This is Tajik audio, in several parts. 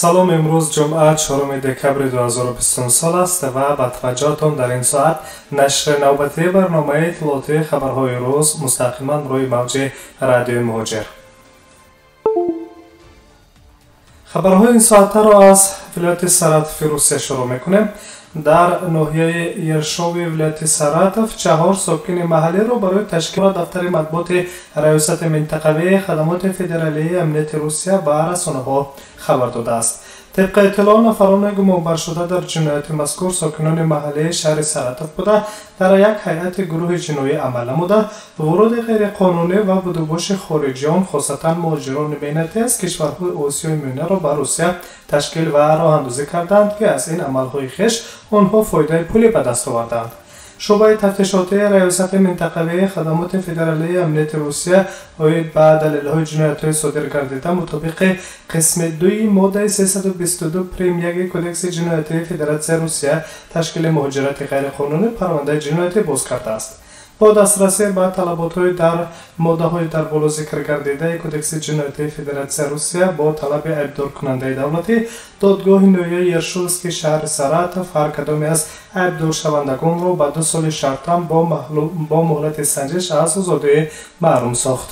Салом, имрӯз ҷумъа 4 декабри 2020 сол аст ва ба таваҷҷӯҳатон дар ин соат нашри навбатии барномаи иттилоотии хабарҳои рӯз мустақиман рӯи мавҷи радиои Муҳоҷир. Хабарҳои ин соатаро аз вилояти Саратови Русия шурӯъ мекунем. Дар ноҳияи Ершови вилояти Саратов 4 сокини маҳаллиро барои ташкили дафтари матбуоти Раёсати минтақавии хадамоти федералии амнияти Русия ба расонаҳо хабар додааст. Тибқи иттилоъ, нафароне гумонбаршуда дар ҷинояти мазкур сокинони маҳаллии шаҳри Саратов буда, дар як ҳайати гурӯҳи ҷиноӣ амал намуда, вуруди ғайриқонунӣ ва будубоши хориҷиён, хосатан муҳоҷирони меҳнатӣ аз кишварҳои Осиёи Миёнаро ба Русия ташкил ва роҳандозӣ карданд, ки аз ин амалҳои хеш онҳо фоидаи пулӣ ба даст оварданд. Шӯъбаи тафтишотии Раёсати минтақавии хадамоти федералии амнияти Русия оид ба далелҳои ҷиноятҳои содир гардида мутобиқи қисми 2 моддаи 322 прим 1 Кодекси ҷиноятии Федератсияи Русия ташкили муҳоҷирати ғайриқонунӣ парвандаи ҷиноятӣ боз кардааст. Бо дастрасӣ ба талаботҳои дар моддаҳои дар боло зикр гардидаи Кодекси ҷиноятии Федератсияи Русия бо талаби айбдоркунандаи давлатӣ додгоҳи ноҳияи Ершовски шаҳри Саратов ҳар кадоме аз айбдоршавандагонро ба 2 соли шартан бо муҳлати санҷиш аз озодӣ маҳрум сохт.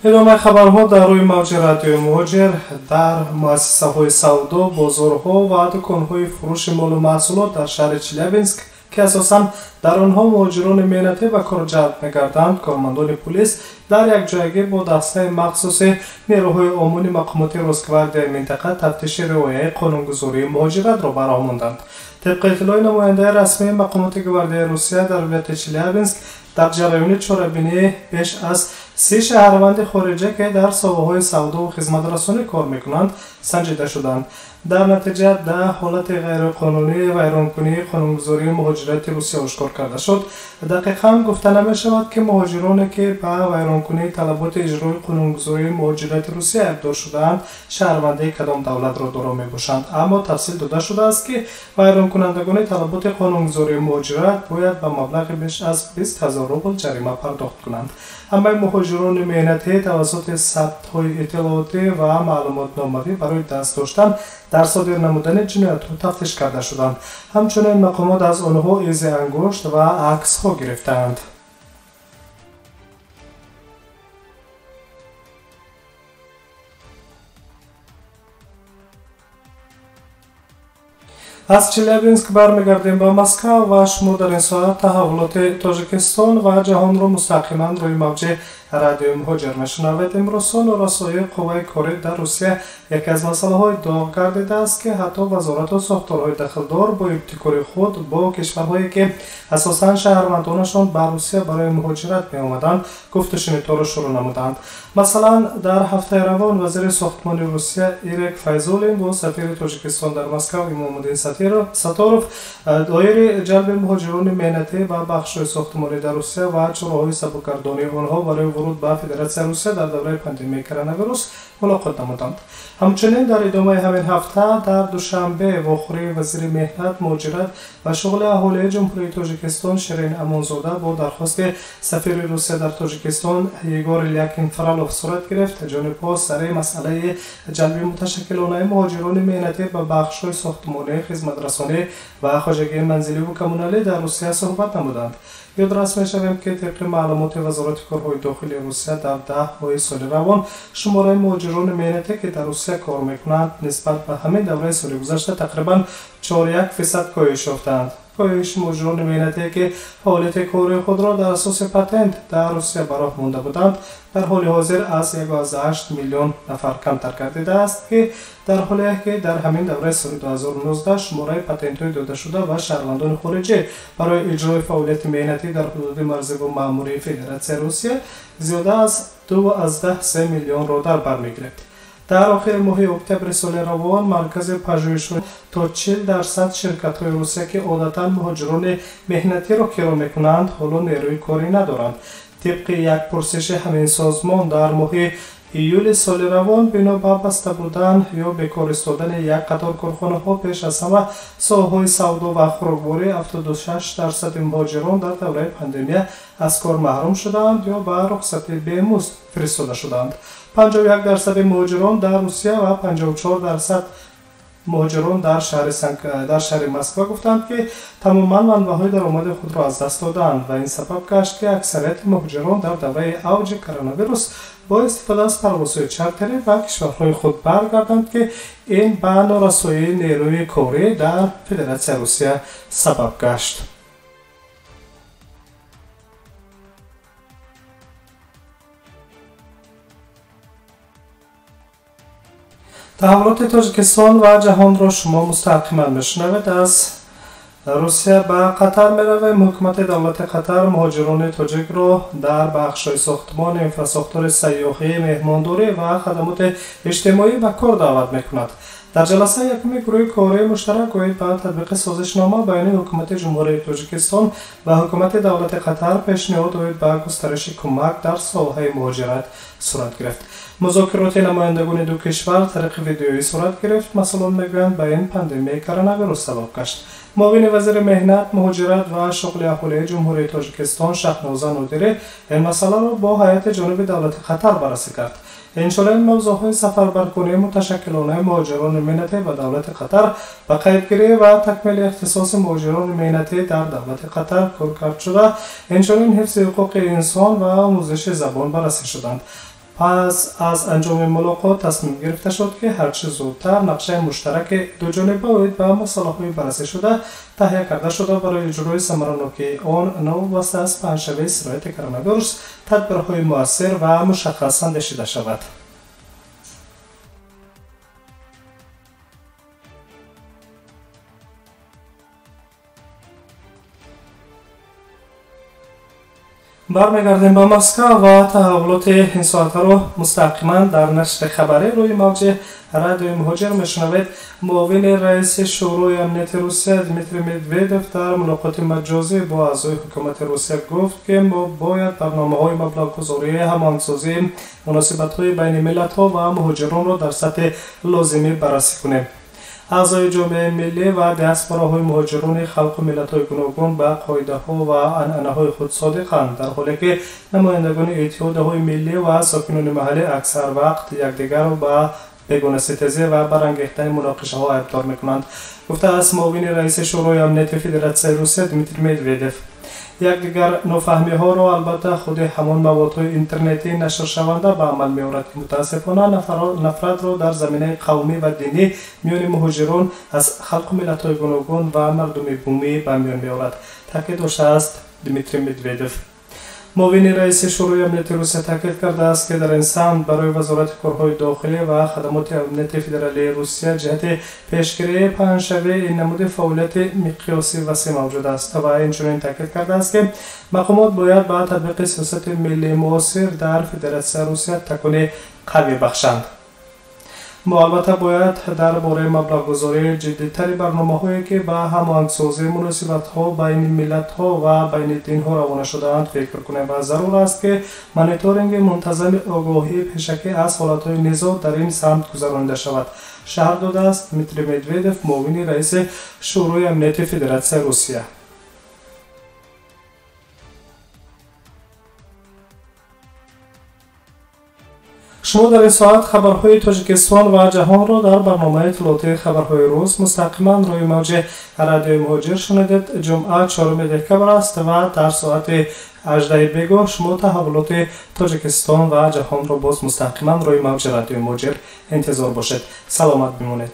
Идомаи хабарҳо дар рӯи мавҷи радиои Муҳоҷир. Дар муассисаҳои савдо, бозорҳо ва дуконҳои фурӯши молу маҳсулот дар шаҳри Челябинск, ки асосан дар онҳо муҳоҷирони меҳнатӣ ба кор ҷалб мегарданд, кормандони пулис дар якҷоягӣ бо дастаи махсуси нерӯҳои ОМОНи мақомоти Росгвардияи минтақа тафтиши риояи қонунгузории муҳоҷиратро ба роҳ монданд. Тибқи иттилои намояндаи расмии мақомоти гвардияи Русия дар вилояти Челябинск, дар ҷараёни чорабинӣ беш аз 30 шаҳрванди хориҷа, ки дар соҳаҳои савдову хизматрасонӣ кор мекунанд, санҷида шуданд. Дар натиҷа 10 ҳолати ғайриқонунии вайронкунии қонунгузории муҳоҷирати Русия ошкор карда шуд. Дақиқан гуфта намешавад, ки муҳоҷироне, ки ба вайронкунии талаботи иҷрои қонунгузории муҳоҷирати Русия айбдор шудаанд, шаҳрвандии кадом давлатро доро мебошанд, аммо тафсил дода шудааст, ки вайронкунандагони талаботи қонунгузории муҳоҷират бояд ба маблағи беш аз 20 000 рубл ҷарима пардохт кунанд. Ҳамаи муҳоҷирони меҳнатӣ тавассути сабтҳои иттилоотӣ ва маълумотномавӣ барои даст доштан дар содир намудани ҷиноятҳо тафтиш карда шуданд. Ҳамчунин мақомот аз онҳо изи ангушт ва аксҳо гирифтаанд. Аз Челябинск бармегардем ба Москва ва шумо дар ин соат таҳаввулоти Тоҷикистон ва ҷаҳонро мустақиман рӯи мавҷи радиои Муҳоҷир мешунавед. Имрӯзҳо норасоии қувваи корӣ дар Русия яке аз масъалаҳои доғ гардидааст, ки ҳатто вазорату сохторҳои дахлдор бо ибтикори худ бо кишварҳое, ки асосан шаҳрвандонашон ба Русия барои муҳоҷират меомаданд, гуфтушунидҳоро шурӯъ намуданд. Масалан, дар ҳафтаи равон вазири сохтмони Русия Ирек Файзуллин бо сафири Тоҷикистон дар Москав Имомуддин Саторов доири ҷалби муҳоҷирони меҳнатӣ ба бахшҳои сохтмонӣ дар Русия ва чораҳои сабукгардонии онҳо барои вуруд ба Федератсияи Русия дар давраи пандемияи коронавирус мулоқот намуданд. Ҳамчунин дар идомаи ҳамин ҳафта дар Душанбе вохӯрии вазири меҳнат, муҳоҷират ва шуғли аҳолии Ҷумҳурии Тоҷикистон Ширин Амонзода бо дархости сафири Русия дар Тоҷикистон Егор Лякин Фролов сурат гирифт. Ҷонибҳо сари масъалаи ҷалби муташаккилонаи муҳоҷирони меҳнатӣ ба бахшҳои сохтмонӣ, хизматрасонӣ ва хоҷагии манзиливу коммуналӣ дар Русия суҳбат намуданд. Ёдрас мешавем, ки тибқи маълумоти Вазорати корҳои дохилии Русия дар 10 моҳи соли равон шумораи муҳоҷирони меҳнатӣ, ки дар Русия кор мекунанд, нисбат ба ҳамин давраи соли гузашта тақрибан 4,1% коҳиш ёфтаанд. Коҳиши муҳоҷирони меҳнатие, ки фаъолияти кории худро дар асоси патент дар Русия ба роҳ монда буданд, дар ҳоли ҳозир аз 1,8 миллион нафар камтар гардидааст, ки дар ҳоле ки дар ҳамин давраи соли 2019 шумораи патентҳои додашуда ба шаҳрвандони хориҷӣ барои иҷрои фаъолияти меҳнатӣ дар ҳудуди марзиву маъмурии Федератсияи Русия зиёда аз 2,3 миллионро дар бар мегирифт. Дар охири моҳи октябри соли равон маркази пажӯҳишҳо то 40% ширкатҳои Русия, ки одатан муҳоҷирони меҳнатиро киро мекунанд, ҳоло нерӯи корӣ надоранд. Тибқи як пурсиши ҳамин созмон дар моҳи июли соли равон бино ба баста будан ё бекор истодани як қатор корхонаҳо пеш аз ҳама соҳаҳои савдо ва хӯрокворӣ 76% муҳоҷирон дар давраи пандемия аз кор маҳрум шудаанд ё ба рухсати бемузд фиристода шудаанд. 51% муҳоҷирон дар Русия ва 54% муҳоҷирон дар шаҳри Москва гуфтанд, ки тамоман манбаъҳои даромади худро аз даст додаанд ва ин сабаб гашт, ки аксарияти муҳоҷирон дар давраи авҷи коронавирус бо истифода аз парвозҳои чартерӣ ба кишварҳои худ баргарданд, ки ин ба норасоии нерӯи корӣ дар Федератсияи Русия сабаб гашт. Таҳаввулоти Тоҷикистон ва ҷаҳонро шумо мустақиман мешунавед. Аз Русия ба Қатар меравем. Ҳукумати давлати Қатар муҳоҷирони тоҷикро дар бахшҳои сохтмон, инфрасохтори сайёҳӣ, меҳмондорӣ ва хадамоти иҷтимоӣ ба кор даъват мекунад. Дар ҷаласаи якуми гурӯҳи кории муштарак оид ба татбиқи созишнома байни ҳукумати Ҷумҳурии Тоҷикистон ва ҳукумати давлати Қатар пешниҳод оид ба густариши кӯмак дар соҳаи муҳоҷират сурат гирифт. Музокироти намояндагони ду кишвар тариқи видеоӣ сурат гирифт. Масъулон мегӯянд, ба ин пандемияи коронавирус сабаб гашт. Муовини вазири меҳнат, муҳоҷират ва шуғли аҳолии Ҷумҳурии Тоҷикистон Шаҳноза Нодирӣ ин масъаларо бо ҳайати ҷониби давлати Қатар баррасӣ кард. Инчунин мавзӯъҳои сафарбаркунии муташаккилонаи муҳоҷирони меҳнатӣ ба давлати Қатар, ба қайдгирӣ ва такмили ихтисоси муҳоҷирони меҳнатӣ дар давлати Қатар коркард шуда, инчунин ҳифзи ҳуқуқи инсон ва омӯзиши забон баррасӣ шуданд. Пас аз анҷоми мулоқот тасмим гирифта шуд, ки ҳарчи зудтар нақшаи муштараки дуҷониба оид ба масъалаҳои баррасӣ шуда таҳия карда шуда барои иҷрои самаранокии он новобаста аз паҳншавии сирояти коронавирус тадбирҳои муассир ва мушаххас андешида шавад. Бармегардем ба Москва ва таҳаввулоти ин соатаро мустақиман дар нашри хабарӣ рӯи мавҷи радиои муҳоҷир мешунавед. Муовини раиси Шӯрои амнияти Русия Дмитрий Медведев дар мулоқоти маҷозӣ бо аъзои ҳукумати Русия гуфт, ки мо бояд барномаҳои маблағгузории ҳамоҳангсозии муносибатҳои байни миллатҳо ва муҳоҷиронро дар сатҳи лозимӣ баррасӣ кунем. Аъзои ҷомеаи миллӣ ва диаспораҳои муҳоҷирони халқу миллатҳои гуногун ба қоидаҳо ва анъанаҳои худ содиқанд, дар ҳоле ки намояндагони иттиҳодияҳои миллӣ ва сокинони маҳаллӣ аксар вақт якдигарро ба бегонаситезӣ ва барангехтани муноқишаҳо айбдор мекунанд, гуфтааст муовини раиси Шӯрои амнияти Федератсияи Русия Дмитрий Медведев. Якдигар нофаҳмиҳоро албатта худи ҳамон маводҳои интернетӣ нашршаванда ба амал меорад, ки мутаассифона нафратро дар заминаи қавмӣ ва динӣ миёни муҳоҷирон аз халқу миллатҳои гуногун ва мардуми бумӣ ба миён меорад, таъкид доштааст Дмитрий Медведев. Муовини раиси Шӯрои амнияти Русия таъкид кардааст, ки дар ин самт барои Вазорати корҳои дохилӣ ва хадамоти амнияти федералии Русия ҷиҳати пешгирии паҳншавии ин намуди фаъолияти миқёси васеъ мавҷуд аст ва инчунин таъкид кардааст, ки мақомот бояд ба татбиқи сиёсати миллии муосир дар Федератсияи Русия такони қавӣ бахшанд. Мо албатта бояд дар бораи маблағгузории ҷиддитари барномаҳое, ки ба ҳамоҳангсозии муносибатҳо байни миллатҳо ва байни динҳо равона шудаанд, фикр кунем ва зарур аст, ки мониторинги мунтазами огоҳии пешакӣ аз ҳолатҳои низоъ дар ин самт гузаронида шавад, шарҳ додааст Дмитрий Медведев, муовини раиси Шӯрои амнияти Федератсияи Русия. Шумо дар ин соат хабарҳои Тоҷикистон ва ҷаҳонро дар барномаи иттилоотии хабарҳои рӯз мустақиман рӯи мавҷи радиои муҳоҷир шунидед. Ҷумъа 4 декабр аст ва дар соати 18 бегоҳ шумо таҳаввулоти Тоҷикистон ва ҷаҳонро боз мустақиман рӯи мавҷи радиои муҳоҷир интизор бошед. Саломат бимонед.